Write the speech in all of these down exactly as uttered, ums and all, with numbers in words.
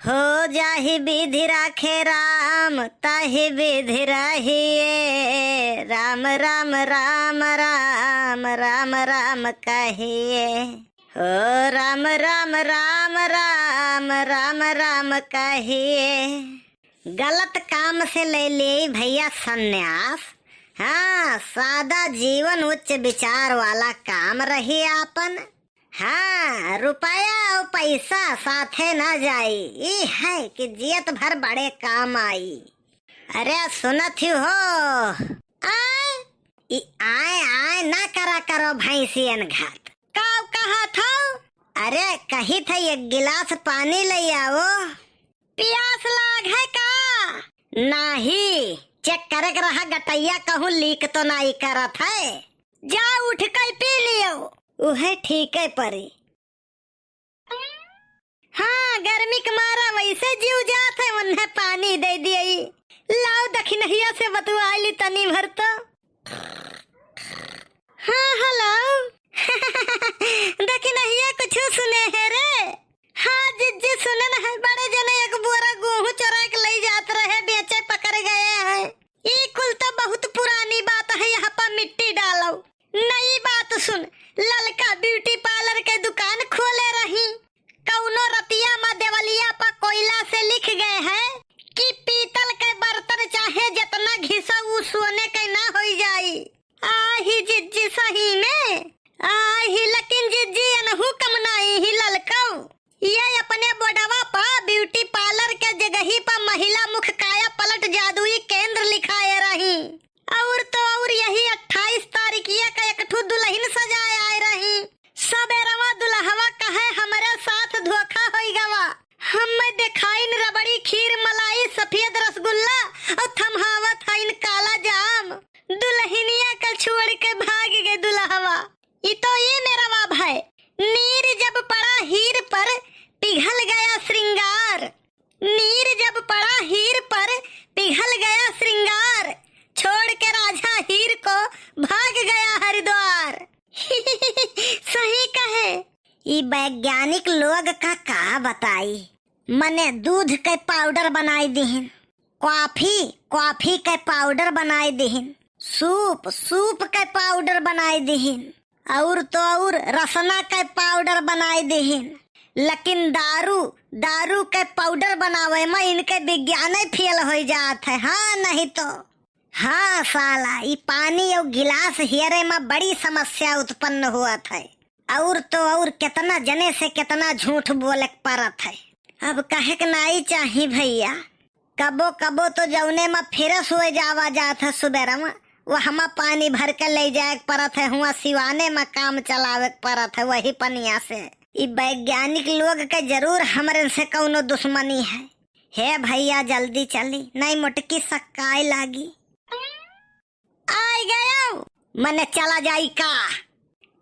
हो जाहि विधि राखे राम, ताहि विधि रहिए। राम, राम, राम, राम, राम, राम कहिए। हो राम, राम, राम, राम, राम, राम कहिए। गलत काम से ले ले भैया संन्यास। हाँ, सादा जीवन उच्च विचार वाला काम रही आपन। हाँ, रुपया अउ पैसा साथे न जाई, ई है कि जियत भर बड़े काम आई। अरे सुनत ही हो, आय, ई आय आय ना करा करो भैंसियन घात। का कहा था? अरे कही था एक गिलास पानी ले आओ। पियास लाग है का? नाही, चेक करे के रहा गटैया कहूँ लीक तो नाई करत है। जा उठ के पी लियो। उहे ठीक है परी। हाँ, गर्मी के मारा वैसे जीव जात है, उन्हें पानी दे दिए। लाओ दखिनहिया से बतुआ ली तनी भर तो। हाँ, हेलो। दखिनहिया कुछ सुने है रे? हाँ जिज्जी, सुनन है, बड़े जने एक बोरा गेहूं चोरा के ले जात रहे, बेचे पकड़ गए हैं। ई कुल तो बहुत पुरानी बात है, यहाँ पर मिट्टी डालो। नई बात सुन, ललका ब्यूटी पार्लर के दुकान खोले रही, कौनो रतिया मा देवलिया पर कोयला से लिख गए हैं कि पीतल के बर्तन चाहे जितना घिसो, उ सोने के ना होई जाई। आही जिज्जी सही में, आही लेकिन जिज्जी एनहू कम नाई ही ललकऊ। ये अपने बोर्डवा पा ब्यूटी पार्लर के जगही पा महिला मुख काया पलट जादुई केंद्र लिखाए रही। और तो और यही अट्ठाईस तारीखिया का एक ठो दुल्हन सजाए आए रही। सबेरवा दुल्हवा कहे हमरे साथ धोखा होई गवा। हमें देखाइन रबड़ी खीर मलाई सफेद रसगुल्ला और थमहावत हइन काला जाम। दुल्हनिया का छोड़ के भाग गए दुल्हवा। ई तो ये मेरा वाभ है। नीर जब पड़ा हीर पर पिघल गया श्रृंगार। नीर जब पड़ा हीर पर पिघल गया श्रृंगार। छोड़ के राजा हीर को भाग गया हरिद्वार। सही कहे। ई वैज्ञानिक लोग का का बताई, मने दूध के पाउडर बनाई दिहिन, कॉफी, कॉफी के पाउडर बनाई दिहिन, सूप, सूप के पाउडर बनाई दिहिन, और तो और रसना के पाउडर बनाई दिहिन, लेकिन दारू, दारू के पाउडर बनावे में इनके विज्ञान फेल हो जात है। हाँ, नहीं तो। हाँ साला, ई पानी और गिलास हियरे में बड़ी समस्या उत्पन्न हुआ था। और तो और कितना जने से कितना झूठ बोले के परत है। अब कहे के नाई चाही भैया, कबो कबो तो जौने में फ्रेश हुए जावा जात है सुबेरा में, वहमा पानी भर के ले जाए के परत है, हुआ सिवाने में काम चलावे के परत है वही पनिया से। ई वैज्ञानिक लोग के जरूर हमरे से कौनो दुश्मनी है। हे भैया जल्दी चली, नहीं मोटकी सक्काए लागी। आइ गयो। मने चला जाई का?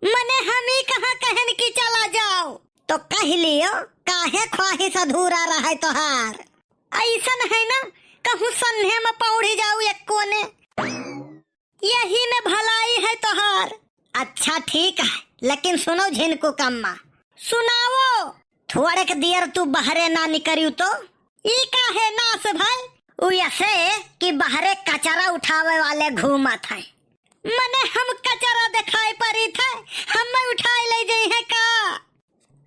मने हम ही कहाँ कहन की चला जाओ? तो कह लियो, काहे ख्वाहिश अधूरा रहे तोहार? ऐसन है ना, कहूँ सन्हे में पौड़ी जाऊ एक कोने, यही में भलाई है तोहार। अच्छा ठीक है, लेकिन सुनो झिनकू कम्मा। सुनाओ। थोड़े के दियर तू बहरे ना निकरियो तो? ई काहे नास भाई? उ ऐसे कि बहरे कचरा उठावे वाले घूमत हैं। मने हम कचरा दिखाई पड़ी थे, हमें उठाए ले जाई है का?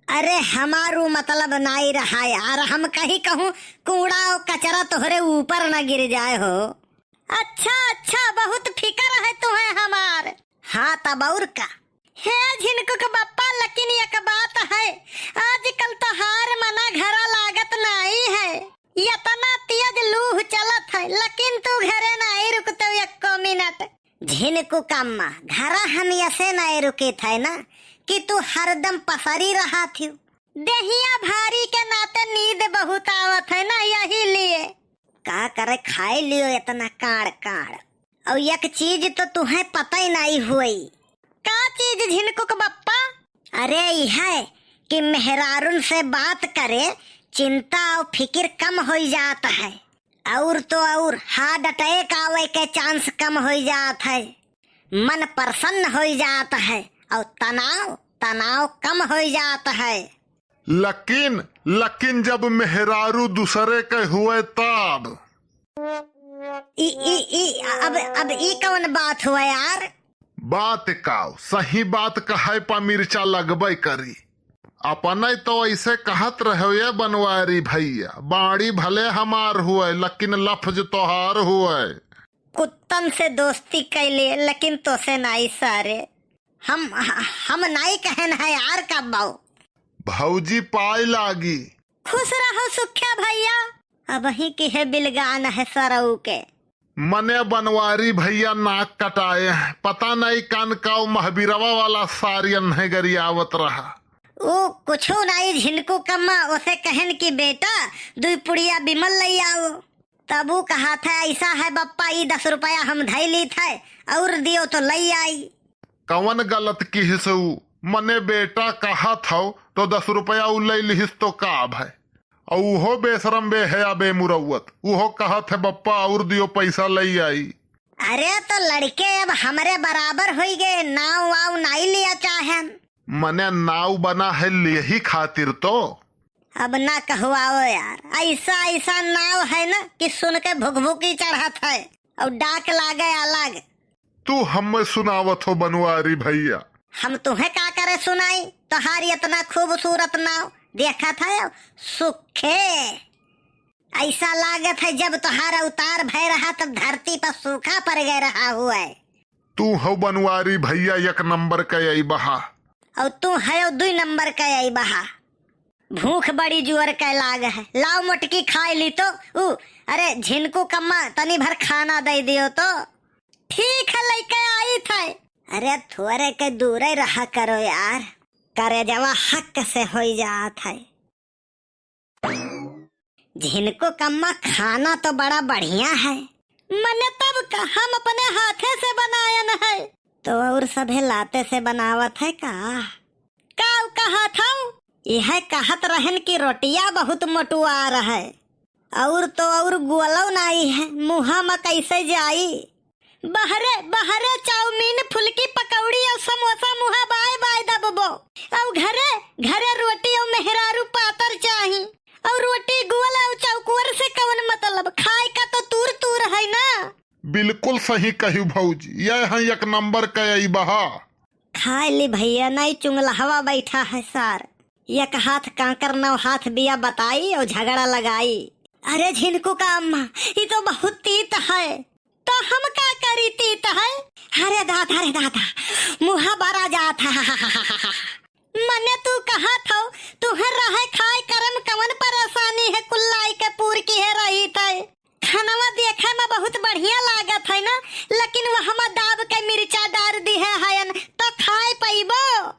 अरे हमारू मतलब नाई रहा यार, हम कहीं कहूँ कूड़ा और कचरा तोहरे ऊपर न गिर जाए हो। अच्छा अच्छा, बहुत फिकर है तुम्हें हमार। हाँ तब और का। हे झिनकुक बप्पा, लेकिन एक बात है, आजकल तोहार मना घरा लागत नाई है। इतना तेज लूह चलत है, लेकिन तू घरे नाई रुकतो एको मिनट। झिनकुक अम्मा, घरा हम ऐसे नाई रुकित है ना कि तू हरदम पसरी रहा थियो। देहिया भारी के नाते नींद बहुत आवत है ना, यही लिए। का करे, खाए लियो इतना काड़ काड़। और एक चीज तो तुहें पता ही नहीं हुई। का चीज झिनकुक बप्पा? अरे यह कि मेहरारून से बात करे, चिंता और फिकिर कम होई जात है, और तो और हार्ट अटैक आवे के चांस कम होई जात है, मन प्रसन्न होई जात है, और तनाव, तनाव कम होई जात है। लेकिन, लेकिन जब मेहरारू दूसरे के हुए तब। ई, ई, ई, अब, अब ई कौन बात हुआ यार? बात काव, सही बात कहे पा मिर्चा लगबे करी। अपने तो ऐसे कहत रहो ये बनवारी भैया, बाड़ी भले हमार हुए, लेकिन लफ्ज तोहार हुए। कुत्तन से दोस्ती कैले, लेकिन तोसे नाई सारे। हम, हम नाई कहन है यार का बाऊ। भौजी पाए लागी। खुश रहो सुख्या भैया, अबहीं की है बिलगान है सरऊ के। मने बनवारी भैया नाक कटाए हैं, पता नहीं कान काव महबीरवा वाला सारियन है गरियावत रहा। ऊ कुछो नाई झिनकू कम्मा, ओसे कहन कि बेटा दुई पुड़िया बिमल लई आओ। तब ऊ कहा था, "ऐसा है बप्पा, ई दस रुपया हम धई ली थे, और दियो तो लई आई।" कवन गलत किहिस ऊ? मने बेटा कहत हौ तो दस रुपया ऊ लई लिहिस तो का भय? और उहो बेशरम बेहया बेमुरौवत, उहो कहत है, "बप्पा और दियो, पैसा लई आई।" अरे तो लड़के अब हमरे बराबर होई गए, नाव वाव नाई लिया चाहेन। मने नाव बना है यही खातिर तो। अब ना कहवाओ यार, ऐसा, ऐसा नाव है ना कि सुन के भुकभुकी चढ़त है और डाक लागे अलग। तू हमें सुनावत हो बनवारी भैया। हम तुहें का करे सुनाई, तोहार इतना खूबसूरत नाव देखत है सुखे। ऐसा लागत है जब तोहार अवतार भय रहा तब धरती पर सूखा पड़ गए रहा हुए। तू हो बनवारी भैया एक नंबर के आई बहा। और तू है दुई नंबर के आई बहा। भूख बड़ी जुअर के लाग है, लाओ मोटकी खाए ली तो। ऊ, अरे झिनकू कम्मा तनी भर खाना दे दियो तो। ठीक है, लइके आई थे। अरे थोरे के दूरे रहा करो यार, करेजवा हक से होई जात है। झिनकू कम्मा खाना तो बड़ा बढ़िया है। मने तब का, हम अपने हाथे से बनायन है। तो और सभे लाते से बनावत है का? का कहा था? यह कहत रहन कि रोटिया बहुत मोटुआ रहे। और तो और गोलो नाई है, मुँहा में कैसे जाई? बहरे, बहरे चाउमीन, फुलकी, पकौड़ी और समोसा मुँहा बाय बाय दबबो। और घरे, घरे रोटी और मेहरारू पातर चाही। और रोटी गोल और चौकोर से कवन मतलब? खाए का तो तूर तूर है ना। बिल्कुल सही कहू भौजी, यह है एक नंबर के आई बहा। खाए ली भैया, नाई चुंगलहवा बैठा है सार। एक हाथ कांकर नौ हाथ बिया बताई और झगड़ा लगाई। अरे झिनकू का अम्मा, ई तो बहुत तीत है। तो हम का करी तीत है? अरे दादा रे दादा, मुँहा बरा जात है। मने तू कहत हौ, तुहर रहे खाए करम कवन परेशानी है, कुल्लाई के पूर की है रही थे। खानवा देखे में बहुत बढ़िया लागत है ना, लेकिन वहमा दाब के मिर्चा डार दिहे हयन, तो खाए पइबो?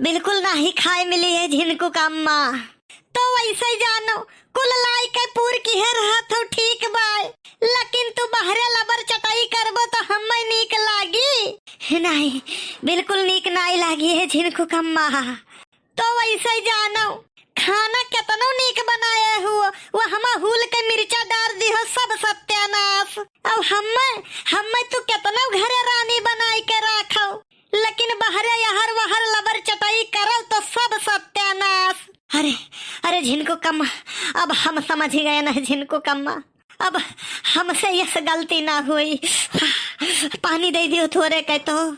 बिल्कुल नाही खाए मिली है झिनकू का अम्मा। तो वैसे ही जानो, कुल लाई के पूर किहे रहत हो ठीक बाय, लेकिन तू बहरे लबर चटाई करबो तो हम्मे नीक लागी? नहीं, बिल्कुल नीक नाई लागी है झिनकू का अम्मा। तो वैसे ही जानो, खाना केतनो नीक बनाए हुओ, वहमा हूल के मिर्चा डार दिहो, सब सत्यानाश। अब हम्मे, हम्मे तू केतनो घरे रानी बनाई के राखो, लेकिन बहरे यहर वहर लबर चटाई करल तो सब सत्यानाश। अरे, अरे झिनकू कम्मा, अब हम समझ गए न झिनकू कम्मा, अब हमसे यस गलती ना हुई। पानी दे दियो थोरे के तो।